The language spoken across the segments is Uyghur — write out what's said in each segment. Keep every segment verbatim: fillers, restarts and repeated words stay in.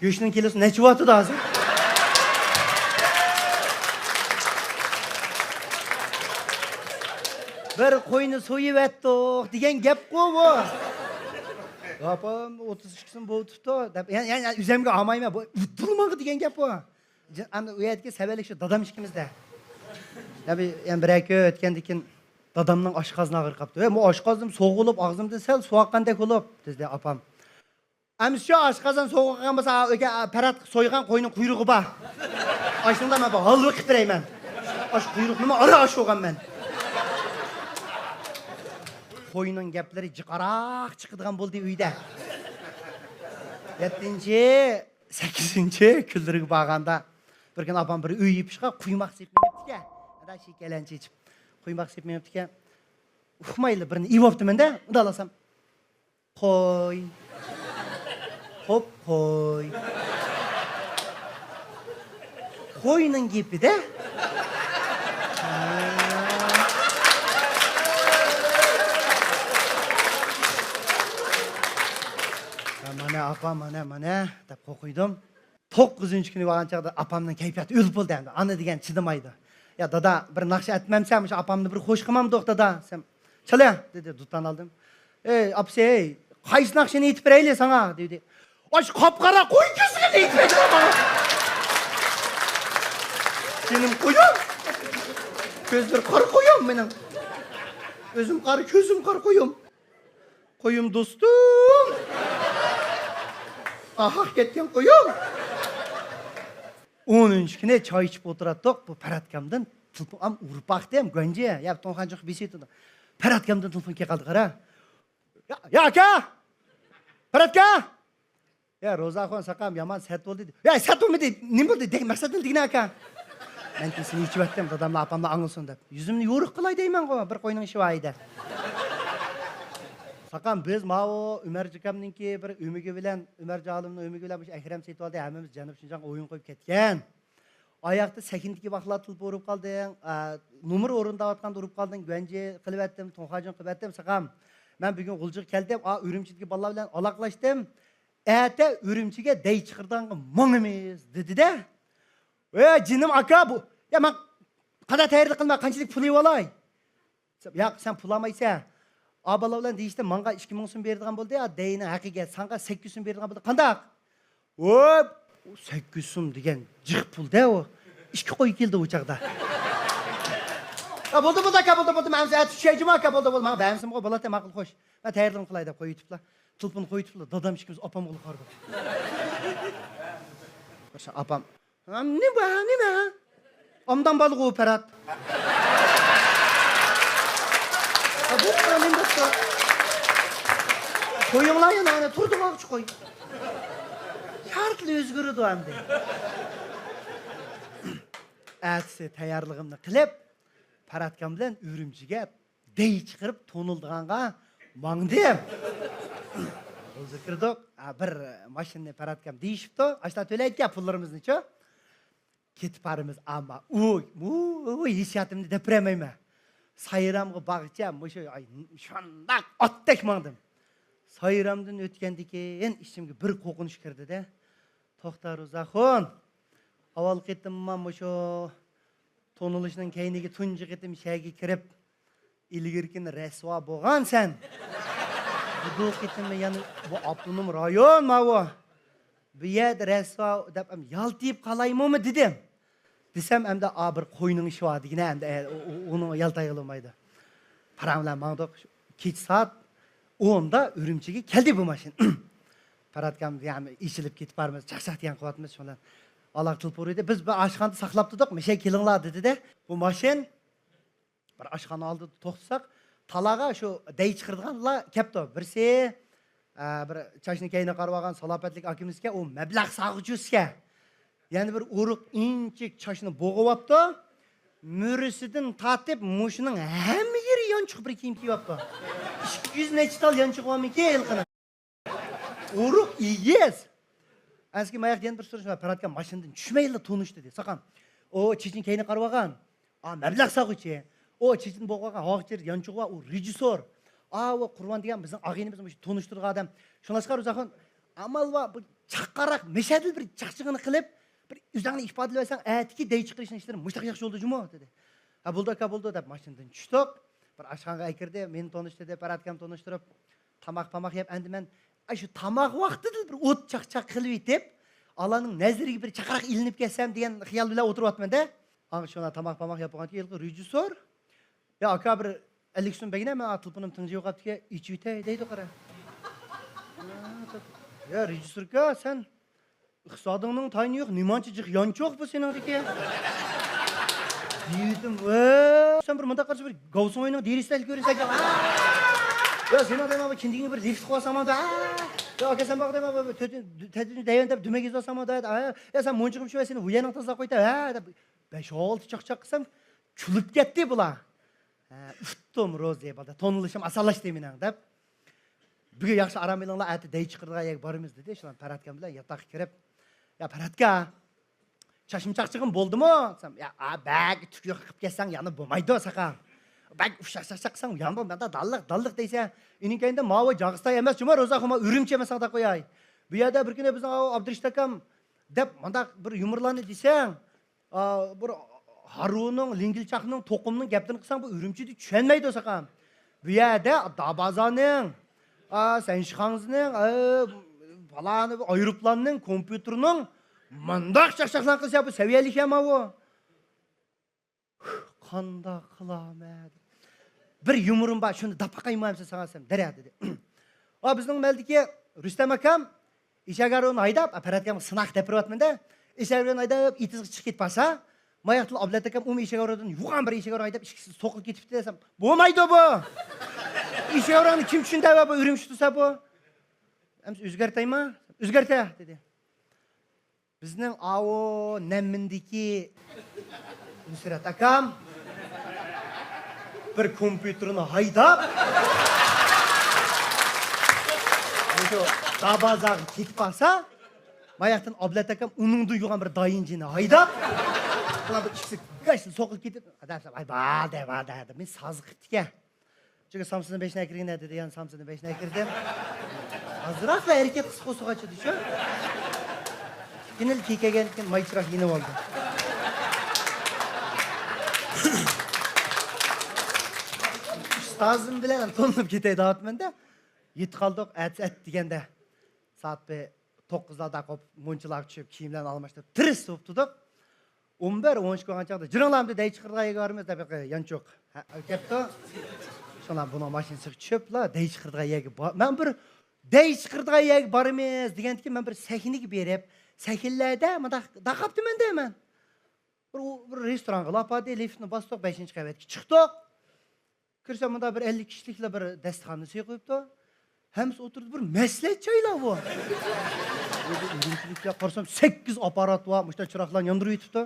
گۆشنىڭ كىلوسى نەچچە بولۇۋاتىدۇ ھازىر؟ بىر قوينى سويۇۋەتتۇق دېگەن گەپقۇ بۇ. ئاپام ئوتتۇز ئىككىسىمۇ بولۇۋېتىپتۇ دەپ، يەنە، يەنە، يەنە ئۆزۈمگە ئالمايمەن. بۇ ئۇدۇلماڭغا دېگەن گەپ بۇ. ئەمدى ئۇ يەردىكى سەۋەنلىك شۇ دادام ئىككىمىزدە. يەنە بىر، يەنە بىرەر كۈن ئۆتكەندىن كېيىن دادامنىڭ ئاشقازىنى ئاغرىپ قاپتۇ. ھەي، مۇ ئاشقازىنىم سوغۇلۇپ، ئاغزىمدىن سەل سۇ ئاققاندەك بولۇپ، دېدى ئاپام. ئەمىسە شۇ ئاشقازان سوغۇق قالغان بولسا، ئۆكە، پەرەت سويغان قوينىڭ قۇيرۇقى بار. ئاشۇنىڭدا مەن بىر ھالۋا قىلىپ بېرەيمەن. ئاش قۇيرۇقنىمۇ ئارا ئاش بولغان مەن. قوينىڭ گەپلىرى جىقراق چىقىدىغان بولدى ئۆيدە. يەتتىنچى، سەككىزىنچى كۈنلىرىگە بارغاندا، بىر كۈنى ئاپام بىر ئۆي يېپىشقا قۇيماق سېپىپ مېڭىپتىكەن. ئادا شېكەلەن چېچىپ، قۇيماق سېپىپ مېڭىپتىكەن. ئۇقمايلا بىرنى ئېۋاپتىمەن-دە، مۇنداق قىلسام. قوي. خوپ، قوي. قوينىڭ گېپى-دە. ھا. مانا، ئاپا، مانا، مانا، دەپ قوقۇيدۇم. توققۇزىنچى كۈنى بارغان چاغدا ئاپامنىڭ كەيپىياتى ئۆلۈپ بولدى ئەمدى. ئانا دېگەن چىدىمايدۇ. يا دادا، بىر ناخشا ئېيتمامسەن، مۇشۇ ئاپامنى بىر خوش قىلمامدۇق دادا، دېسەم. چالە، دېدى، دۇتان ئالدىم. ئەي ئاپىسى، قايسى ناخشىنى ئېيتىپ بېرەيلى ساڭا؟ دېدى. ئاشۇ قاپقارا قوي كۆزلىرىنى ئېيتىپ بېرىڭ ماڭا. جېنىم قويۇم. كۆزلىرى قارا قويۇم مېنىڭ. ئۆزۈم قارا، كۆزۈم قارا قويۇم. قويۇم دوستۇم. ئاھاق كەتكەن قويۇم. ئونىنچى كۈنى چاي ئىچىپ ئولتۇراتتۇق. بۇ پەرەتكامدىن تېلېفون ئام ئۇرۇپ باقتىم. گۇەنجى، يا، توڭخان چوڭ بېسىۋېتىدۇ. پەرەتكامدىن تېلېفون كېلىپ قالدى، قارا. يا، يا، ئاكا! پەرەتكا! يا، روزاخۇن، ساقام، يامان سەت بولدى. يا، سەت بولمىدى. نېمە بولدى؟ دېگەن مەقسەتنى دېگىنە، ئاكا. مەن كېسىنى يېچىۋەتتىم، داداملار، ئاپاملار ئاڭلىسۇن دەپ. يۈزۈمنى يورۇق قىلاي دەيمەنغۇ، بىر قوينىڭ ئىشى بار ئىدى. ساقام، بىز ماۋۇ ئۆمەر جاكامنىڭكى بىر ئۆمىكى بىلەن، ئۆمەر جالىمنىڭ ئۆمىكى بىلەن مۇشۇ ئەكرەم سېتىۋالدى، ھەممىمىز جەنۇب شىنجاڭغا ئويۇن قويۇپ كەتكەن. ئاياقتا سەكنىدىكى ۋاقلار تېلېفون ئۇرۇپ قالدىڭ، ئا، نومۇر ئورۇنداۋاتقاندا ئۇرۇپ قالدىڭ، گۇەنجى قىلىۋەتتىم، توڭخاجىڭ قىلىۋەتتىم، ساقام. مەن بۈگۈن غۇلجىغا كەلدىم، ئا، ئۈرۈمچىدىكى بالىلار بىلەن ئالاقىلاشتىم. ئەتە ئۈرۈمچىگە دەي چىقىرىدىغانغا ماڭىمىز، دېدى-دە. ۋە جېنىم ئاكا، بۇ، يا، مەن قانداق تەييارلىق قىلىمەن، قانچىلىك پۇل ئېلىۋالاي؟ ياق، سەن پۇل ئالمايسەن. ئا، بالا بىلەن دېيىشتىم، ماڭا ئىككى مىڭ سوم بېرىدىغان بولدى، ئا، دەينىڭ ھەققىگە، ساڭا سەككىز سوم بېرىدىغان بولدى. قانداق؟ ۋوي، سەككىز سوم دېگەن جىق پۇل-دە ئۇ. ئىككى قوي كېلىدۇ ئۇ چاغدا. يا، بولدى، بولدى، ئاكا، بولدى، بولدى. مەن ئەتە چۈشەي جۇمۇ، ئاكا، بولدى، بولدى. ماڭا بەرمىسىمغۇ بولاتتى، ماقۇل، خوش. مەن تەييارلىقىمنى قىلاي دەپ قويۇۋېتىپلا، تېلېفوننى قويۇۋېتىپلا، دادام ئىككىمىز ئاپامغىلا قارىدۇق. ئاپام، «ھە، نېمە، نېمە؟ ئامدان بالىغۇ پەرات.» ھە، بۇ نېمە بولسا؟ قويۇڭلار يەنە، ئەنە تۇردۇڭ ئاغچى قوي. شارتلا ئۆزگىرىدۇ ئەمدى. ئەتىسى تەييارلىقىمنى قىلىپ، پەراتكام بىلەن ئۈرۈمچىگە دەي چىقىرىپ تونۇلىدىغانغا ماڭدىم. ھازىر كىردۇق. ھە، بىر ماشىنىنى پەراتكام دېيىشىپتۇ. ئاشۇنداق تۆلەيدىكەن پۇللىرىمىزنىچۇ. كېتىپ بارىمىز، ئەمما ئۇ، ئۇ، ئۇ ھېسسىياتىمنى دەپ بېرەلمەيمەن. سايرامغا بارغىچە مۇشۇ، ئاي، شۇنداق ئاتتەك ماڭدىم. سايرامدىن ئۆتكەندىن كېيىن ئىچىمگە بىر قورقۇنچ كىردى-دە. توختا روزاخۇن، ئاۋۋال قېتىمما مۇشۇ تونۇلۇشنىڭ كەينىگە تۇنجى قېتىم شەھەرگە كىرىپ، ئىلگىرىكىنى رەسۋا بولغانسەن. بۇ قېتىممۇ يەنە بۇ ئاپتونوم رايون ماۋۇ. بۇ يەردە رەسۋا دەپ يالتىيىپ قالايمۇمۇ دېدىم. دېسەم، ئەمدى، ئا، بىر قوينىڭ ئىشى بار دېگىنە، ئەمدى، ئە، ئۇ، ئۇ، ئۇنىڭ يالتايغىلى بولمايدۇ. پاراڭ بىلەن ماڭدۇق. كېچە سائەت ئوندا ئۈرۈمچىگە كەلدى بۇ ماشىنا. پەراتكام، يەنى ئېچىلىپ كېتىپ بارىمىز، چاقچاق دېگەن قىلىۋاتىمىز، شۇ بىلەن ئالاقە تېلېفون ئۇردى. بىز بىر ئاشخانىدا ساقلاپ تۇردۇق، مىشەي كېلىڭلار دېدى-دە. بۇ ماشىنا بىر ئاشخانا ئالدىدا توختىساق، تالاغا شۇ دەي چىقىرىدىغانلار كەپتۇ. بىرسى، ئە، بىر چاچنى كەينىگە قارىۋالغان سالاپەتلىك ئاكىمىزكەن، ئۇ مەبلەغ سالغۇچىسىكەن. يەنە بىر ئورۇق ئىنچىك چاچنى بوغۇۋاپتۇ. مۈرىسىدىن تارتىپ مۇشۇنىڭ ھەممە يېرى يانچۇق بىر كىيىم كىيىۋاپتۇ. ئىككى يۈز نەچچە تال يانچۇقى بارمىكىن ھېلىقىنىڭ؟ ئورۇق ئېگىز. ئەنسىكى ماياق يەنە بىر سۈرۈش بار. پەراتكام ماشىنىدىن چۈشمەيلا تونۇشتى دېدى. ساقام. ئۇ چېچىنى كەينىگە قارىۋالغان. ئا، مەبلەغ سالغۇچى. ئۇ چېچىنى بوغۇۋالغان، ھاۋاقچىر يانچۇقى بار، ئۇ رېژىسسور. ئا، ئۇ قۇربان دېگەن بىزنىڭ ئاغىنىمىز، مۇشۇ تونۇشتۇرىدىغان ئادەم. شۇڭلاشقا روزاخۇن، ئامال بار، بۇ چاققانراق مەشەدىل بىر چاقچىقىنى قىلىپ، بىر ئۆزۈڭنى ئىپادىلىۋەرسەڭ، ئەتىكى دەي چىقىرىشنىڭ ئىشلىرى مۇشتاق ياخشى بولىدۇ جۇمۇ» دېدى. «ھە، بولدى ئاكا، بولدى» دەپ ماشىنىدىن چۈشتۇق. بىر ئاشخانىغا ئەكىردى، مېنى تونۇشتۇردى، پەرھات ئاكام تونۇشتۇرۇپ، تاماق پاماق يەپ، ئەمدى مەن ئاشۇ تاماق ۋاقتىدىلا بىر ئوت چاقچاق قىلىۋېتىپ، ئالارنىڭ نەزىرىگە بىر چاقراق ئىلىنىپ كەتسەم دېگەن خىيال بىلەن ئولتۇرۇۋاتىمەن-دە. ئاڭ شۇنا تاماق پاماق يەپ بولغاندىن كېيىن رېژىسسور: «يا ئاكا، بىر ئەللىك سوم بەرگىنە، مەن تېلېفونۇم تىڭشىۋاپتىكەن، ئېچىۋېتەي» دەيدۇ، قارا. يا رېژىسسوركا، سەن ئىقتىسادىڭنىڭ تايىنى يوق، نېمانچە جىق يانچۇق بۇ سېنىڭدىكى؟ دېدىم، ۋە سەن بىر مۇنداق قارىسا، بىر گاۋسىڭ ئۆينىڭ دېرىزىسىدە كۆرىسەن. يا سېنىڭ دەيمەن، بۇ كىندىكىڭگە بىر لىفت قىلىۋالساڭ ماڭا. يا ئاكا، سەن باققا دەيمەن، بۇ تۆتىنچى، تۆتىنچى دەيمەن دەپ دۈمەك يېزىۋالساڭ ماڭا. يا سەن مۇنچىغىمۇ چۈشۈرمە، سېنى ۋۇيەنىڭ تازىلاپ قويتا، ھە دەپ. بەش-ئالتە چاقچاق قىلسام، كۈلۈپ كەتتى بۇلار. ھە، ئۇتتۇم روزى، بالدا تونۇلۇشۇم ئاسانلاشتى مېنىڭ دەپ. بۈگۈن ياخشى ئارام ئېلىڭلار، ئەتە دەي چىقىرىدىغان يەرگە بارىمىز دېدى. شۇنداق پەرھاتكام بىلەن ياتاققا كىرىپ، يا پەرھاتكا، چاچما چاقچىقىم بولدىمۇ دېسەم، يا بەك تۈكۈر قىلىپ كەتسەڭ يەنە بولمايدۇ ساقا. بەك ئۇششاق چاقچاق قىلساڭ يەنە بولمايدۇ، داللىق داللىق دەيسەن. ئېنىڭ كەينىدە ماۋۇ جاغىستان ئەمەس جۇما روزاخۇن، ئۈرۈمچى ئەمەس ساڭا دەپ قوياي. بۇ يەردە بىر كۈنى بىزنىڭ ئابدۇرېشىت ئاكام دەپ مۇنداق بىر يۇمۇرلارنى دېسەڭ، ئا، بىر ھارۋىنىڭ، لىڭگىلچاقنىڭ، توقۇمنىڭ گەپلىرىنى قىلساڭ، بۇ ئۈرۈمچىدە چۈشەنمەيدۇ ساقام. بۇ يەردە دابازانىڭ، ئا، سەنشىخاڭزىنىڭ، ئا، پالانى ئايروپىلاننىڭ، كومپيۇتېرنىڭ مۇنداق چاقچاقلارنى قىلسا، بۇ سەۋىيەلىك ئەما بۇ. قانداق قىلامەن؟ بىر يۇمۇرۇم بار، شۇنى دەپ باقايمۇ ئەمسە ساڭا دېسەم، دەرە دېدى. ئا، بىزنىڭ مەلدىكى رۇستەم ئاكام ئېشەك ھارۋىنى ھايداپ، ئا، پەرھات ئاكامغا سىناق دەپ بېرىۋاتىمەن-دە. ئېشەك ھارۋىنى ھايداپ، ئېتىزغا چىقىپ كېتىپ بارسا، ماياقتىلا ئابلەت ئاكام ئۇمۇ ئېشەك ھارۋىدىن يوغان بىر ئېشەك ھارۋا ھايداپ، ئىككىسى سوقۇلۇپ كېتىپتۇ دېسەم، بولمايدۇ بۇ. ئېشەك ھارۋىنى كىم چۈشىنىدۇ بۇ ئۈرۈمچى تۇرسا بۇ؟ ئەمسە ئۆزگەرتەيما؟ ئۆزگەرتە دېدى. بىزنىڭ ئاۋۇ نەممىندىكى نۇسرەت ئاكام بىر كومپيۇتېرنى ھايداپ، مۇشۇ دابازاغا كېتىپ قالسا، ماياقتىن ئابلەت ئاكام ئۇنىڭدىن يوغان بىر دايىنجىنى ھايداپ، بۇلار بىر ئىككىسى گاش سوقۇپ كېتىپ، ئادەم، ۋاي، بار دە، بار دە، دە، مېنى سازلىق قىپتىكەن. چۈنكى سامسىنى بەشنى ئەكىرگىن دېدى، يەنە سامسىنى بەشنى ئەكىردىم. ئازراقلا ھەرىكەت قىلسا قوسۇق ئاچىدۇ شۇ. كېيىن كېلىپ كەلگەندىن كېيىن ماي چىراغ يېنىۋالدى. ئۇستازىم بىلەن تونۇپ كېتەي دەۋاتىمەن-دە. يېتىپ قالدۇق، ئەتىسى ئەت دېگەندە. سائەت بىر توققۇزلاردا قوپۇپ، مۇنچىلارغا چۈشۈپ، كىيىملەرنى ئالماشتۇرۇپ، تىرىس بولۇپ تۇردۇق. ئون بىر، ئون ئىككى بولغان چاغدا، «جۈرۈڭلار، ئەمدى دەي چىقىرىدىغان يەرگە بارىمىز» دەپ، يانچۇق، ھە، ئەكەپتۇ. شۇڭلار بۇنىڭ ماشىنىسىغا چۈشۈپلا، دەي چىقىرىدىغان يەرگە بار-، مەن بىر، «دەي چىقىرىدىغان يەرگە بارىمىز» دېگەندىكىن، مەن بىر سەھنىگە بېرىپ، سەھنىلەردە مۇنداق داقاپتىمەن-دە مەن. بىر، بىر رېستورانغا ئاپاردى، لىفتنى باستۇق، بەشىنچى قەۋەتكە چىقتۇق. كىرسەم، مۇندا بىر ئەللىك كىشىلىكلا بىر دەستىخاننى سىيىپ قويۇپتۇ. ھەممىسى ئولتۇردى، بىر مەسلىھەت چايلار بۇ. ئۈرۈمچىلىكلەر قارىسام، سەككىز ئاپپارات بار، مۇشۇنداق چىراغلارنى ياندۇرۇۋېتىپتۇ.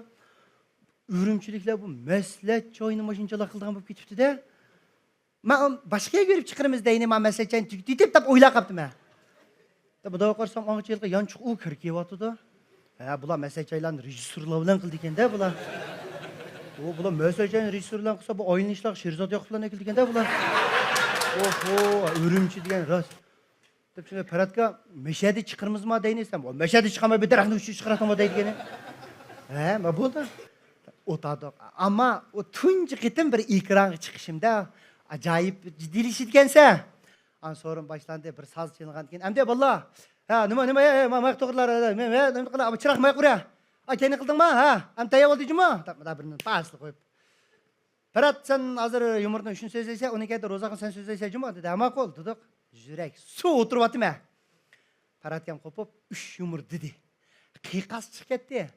ئۈرۈمچىلىكلەر بۇ مەسلىھەت چاينى ماشىنىچىلا قىلىدىغان بولۇپ كېتىپتۇ-دە. مەن باشقا يەرگە بېرىپ چىقىرىمىز دەينى، مەن مەسلىھەت چاينى تۈگىتىپ دەپ ئويلاپ قاپتىمەن. دەپ مۇنداق قارىسام، ئاڭغىچە ھېلىقى يانچۇق ئۇ كىر كىيىۋاتىدۇ. ھە، بۇلار مەسلىھەت چايلارنى رېژىسسورلار بىلەن قىلىدىكەن-دە بۇلار. ئۇ، بۇلار مەسلىھەت چاينى رېژىسسور بىلەن قىلسا، بۇ ئايلىنىشلارغا شېرزاد ياقۇپ بىلەن ئەكېلىدىكەن-دە بۇلار. ئوھو، ئۈرۈمچى دېگەن راست. دەپ شۇنى پەرھاتكا، «مەشەدە چىقىرىمىزما دەينى» دېسەم، «مەشەدە چىقارماي بىر دەرەخنى ئۈچۈن چىقىراتتىڭمۇ» دەيدىكەن. ھە، ما بولدى. ئولتۇردۇق. ئەمما ئۇ تۇنجى قېتىم بىر ئېكرانغا چىقىشىمدا ئاجايىپ جىددىيلىشىدىكەنسەن. ئان سورۇن باشلاندى، بىر ساز چېلىنغاندىن كېيىن، «ئەمدى باللا، ھە، نېمە، نېمە، ھە، ھە، ماياق توغرىلار، ھە، نېمە، ھە، نېمە قىلا، چىراغ ماياق ئۇرا. ھە، كەينى قىلدىڭما؟ ھە، ئەمدى تەييار بولدى جۇمۇ؟» دەپ، مۇنداق بىرنى پاسلا قويۇپ. «پەرھات، سەن ھازىر يۇمۇرنىڭ ئۈچىنى سۆزلەيسەن، ئۇنىڭ كەينىدە روزاخۇن سەن سۆزلەيسەن جۇمۇ؟» دېدى. «ھە، ماقۇل» دېدۇق. يۈرەك سۇ ئولتۇرۇۋاتىمەن. پەرھاتكام قوپۇپ، «ئۈچ يۇمۇر» دېدى. قىيقاس چىقىپ كەتتى.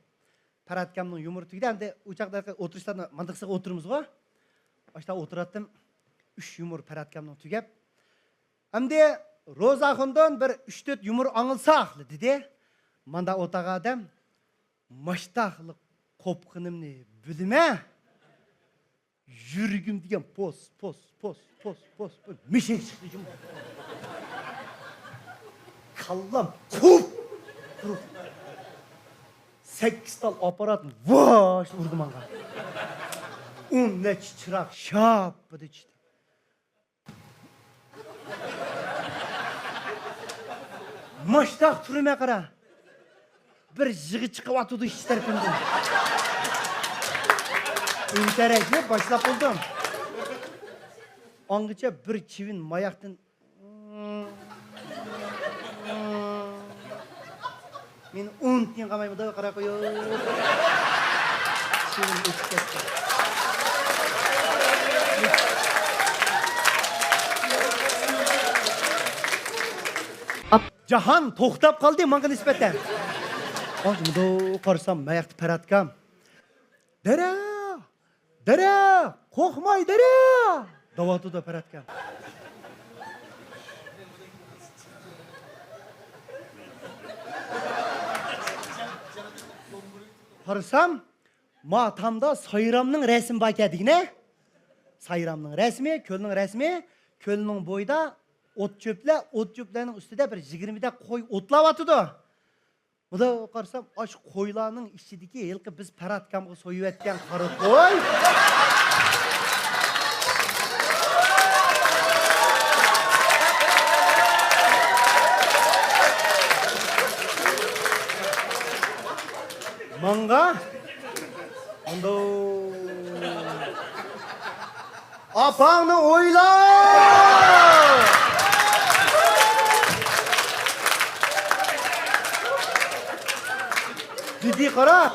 پەرھاتكامنىڭ يۇمۇرى تۈگىدى، ئەمدى ئۇ چاغدا ئولتۇرۇشلاردا مانداقسىغا ئولتۇرىمىزغۇ. ئاشتا ئولتۇراتتىم. ئۈچ يۇمۇر پەرھاتكامنىڭ تۈگەپ، «ئەمدى روزاخۇندىن بىر ئۈچ تۆت يۇمۇر ئاڭلىساقلا» دېدى. ماندا ئولتۇرغان ئادەم، ماشتاقلىق قوپقىنىمنى بىلىمەن. يۈرىكىم دېگەن پوس، پوس، پوس، پوس، پوس، پوس، مىشەك چىقتى جۇمۇ. كاللام قۇپ، قۇرۇق. سەككىز تال ئاپپاراتنى ۋاش ئۇردى ماڭا. ئون نەچچە چىراغ شاپپىدە چۈشتى. ماشتاق تۇرىمەن قارا. بىر يىغا چىقىۋاتىدۇ ئىچ تەرىپىمدىن. ئىنتەرەشنى باشلاپ بولدۇم. ئاڭغىچە بىر چىۋىن ماياقتىن مېنى ئۇنتۇيۇڭ قالمايمىدۇ، قاراپ قويۇڭ. چىۋىن ئۆتۈپ كەتتى. جاھان توختاپ قالدى ماڭا نىسبەتەن. ئاز مۇنداق قارىسام، مەيەختە پەرەتكام. دەرە! دەرە! قورقماي دەرە! دەۋاتىدۇ پەرەتكام. قارىسام، ما تامدا سايرامنىڭ رەسىمى باركەن دېگىنە. سايرامنىڭ رەسىمى، كۆلنىڭ رەسىمى، كۆلنىڭ بويىدا ئوت چۆپلەر، ئوت چۆپلەرنىڭ ئۈستىدە بىر يىگىرمىدەك قوي ئوتلاۋاتىدۇ. مۇنداق قارىسام، ئاشۇ قويلارنىڭ ئىچىدىكى ھېلىقى بىز پەرھاتكامغا سويۇۋەتكەن قارا قوي. ماڭا مۇنداق. ئاپاڭنى ئويلا! جىددىي قارا.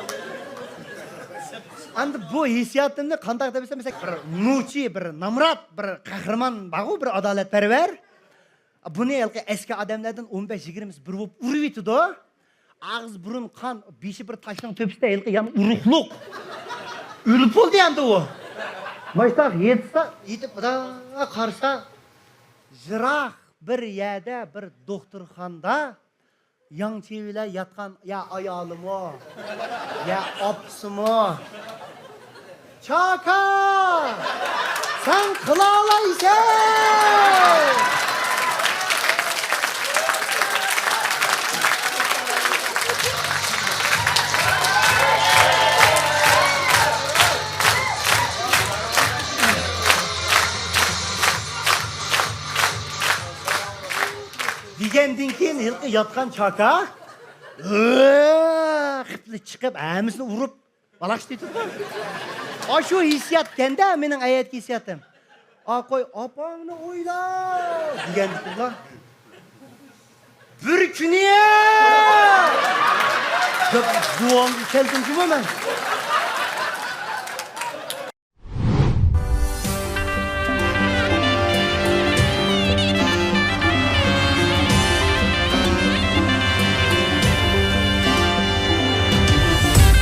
ئەمدى بۇ ھېسسىياتىمنى قانداق دەپ بىلسەم، مەسىلەن، بىر نوچى، بىر نامرات، بىر قەھرىمان بارغۇ، بىر ئادالەتپەرۋەر. بۇنى ھېلىقى ئەسكى ئادەملەردىن ئون بەش يىگىرمىسى بىر بولۇپ ئۇرۇۋېتىدۇ. ئاغزى بۇرۇن قان، بېشى بىر تاشنىڭ تۆپىسىدە ھېلىقى يەنە ئۇرۇقلۇق. ئۆلۈپ بولدى ئەمدى ئۇ. ماشتاق يېتىسا، يېتىپ مۇنداق قارىسا، يىراق بىر يەردە بىر دوختۇرخانىدا ياڭ چىۋىلەر ياتقان، يا ئايالىمۇ، يا ئاپىسىمۇ. چاكا! سەن قىلالايسەن! دېگەندىن كېيىن ھېلىقى ياتقان چاكا خىپلا چىقىپ، ھەممىسىنى ئۇرۇپ، بالاش دېتىدۇ. ئاشۇ ھېسسىياتكەندە مېنىڭ ئەيەتكى ھېسسىياتىم. ئا، قوي، ئاپاڭنى ئويلا دېگەندىكىنلا. بىر كۈنى دەپ زۇۋانغا كەلدىم جۇمۇ مەن.